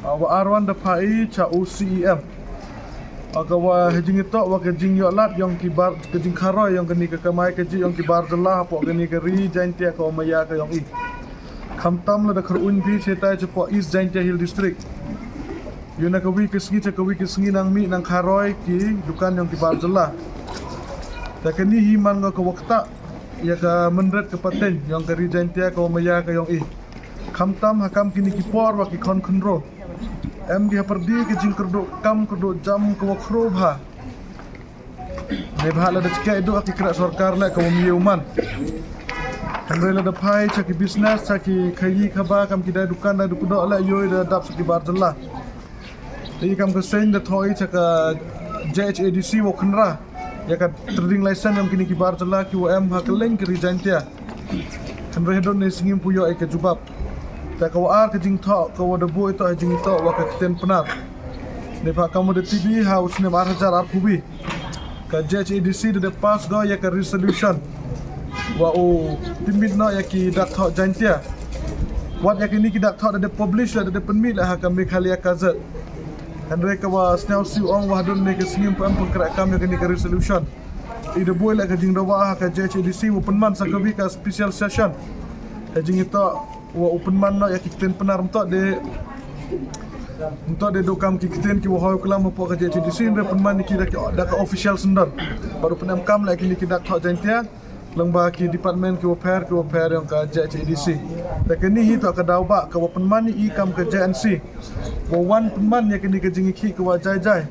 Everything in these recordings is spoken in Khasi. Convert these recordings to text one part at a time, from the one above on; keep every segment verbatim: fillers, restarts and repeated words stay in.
Wa arwan da pha i cha u C E M. Ka wa ha jingitoh wa ka jingïoh lad yong ki bar, ka jingkharoi yong kani ka kamai kajih yong ki bar jylla hapoh kani ka ri Jaintia ka wa maya ka yong i. Khamtam lada kharwin phi chetai chapoh East Jaintia Hill District. Ïoh na kawi ka sngi cha kawi ka sngi nang mih nang kharoi ki dukan yong ki bar jylla. Te kani hi man nga ka wa ktah ïa ka mynret ka pateng yong ka ri Jaintia ka wa maya ka yong i. Khamtam ha kam kini ki por wa ki khon khynro. Em ki ha pyrdi ka jingkyrduh kam kyrduh jam ka wa khro bha. Neibhah lada chkeh duh ha ki kreh sorkar leh ka wa mih u man. Hynrei lada pha i cha ki business cha ki khayi khaba kam ki dai dukan dai dukdoh leh ïoh i da dap sa ki bar jylla. Te i kam ka seng da thoh i cha ka J H A D C wa khynra ïa ka trading license yong kini ki bar jylla ki wa em ha ka leng ka ri Jaintia. Hynrei hadon ne sngi ym pu ïoh i ka jubab. Te ka wa ar ka jingthoh ka wa da buh i toh ha jingitoh wa ka ktien Pnar. Neibhah kam wa da tip i ha u snem ar hajar arphew wi. Ka J H A D C da dep pass go ïa ka resolution wa u pynmih noh ïa ki dak thoh Jaintia. Wat ïa kini ki dak thoh da dep publish leh da dep pynmih leh ha ka Meghalaya Gazette. Hynrei ka wa sniaw siew ong wa hadon ne ka sngi ym pu em pynkreh kam ïa kani ka resolution. I da buh leh ka jingdawa ha ka J H A D C wa pynman sa kawi ka special session. Ha jingitoh wa u pynman noh ïa ki ktien Pnar mynta de mynta de duh kam ki ktien ki wa hoi klam hapoh ka J H A D C hynrei pynman ïa ki da ka official syndon. Bad u pynem kam leh kini ki dak thoh Jaintia lyngba ki department ki wa pher ki wa pher yong ka J H A D C. Te kani hi toh ka daw ba ka wa pynman ïa i kam ka J N C wa wan pynman ïa kani ka jingïakhih ka wa jai jai.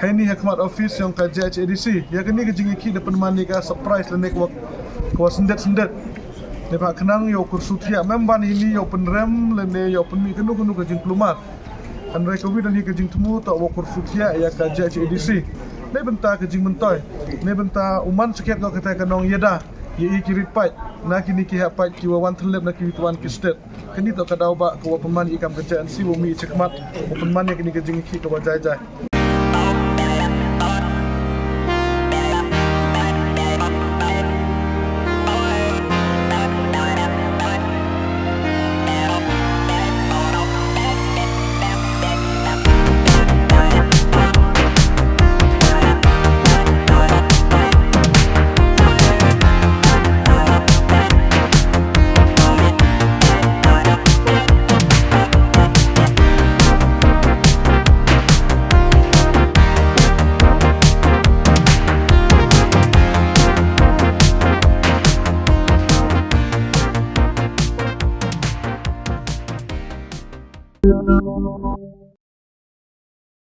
Heini ha khmat office yong ka J H A D C ïa kani ka jingïakhih da pynman ïa ka surprise lane ka wa, ka wa syndet syndet. Neibhah khnang ïa u kyrsu thiah mem ban heini ïa u pynrem lane ïa u pynmih kano kano ka jingkulmar. Hynrei kawi da ni ka jingthmu toh wa kyrsu thiah ïa ka J H A D C. Neibynta ka jingmyntoi, neibynta u man sakhiat noh kata ka nongïada ïa i ki rit paid na kini ki heh paid ki wa wan thyllep na kiwi ki wan ki state. Kani toh ka daw ba ka wa pynman i kam ka J N C wa mih i chakhmat wa pynman ïa kani ka jingïakhih ka wa jai jai.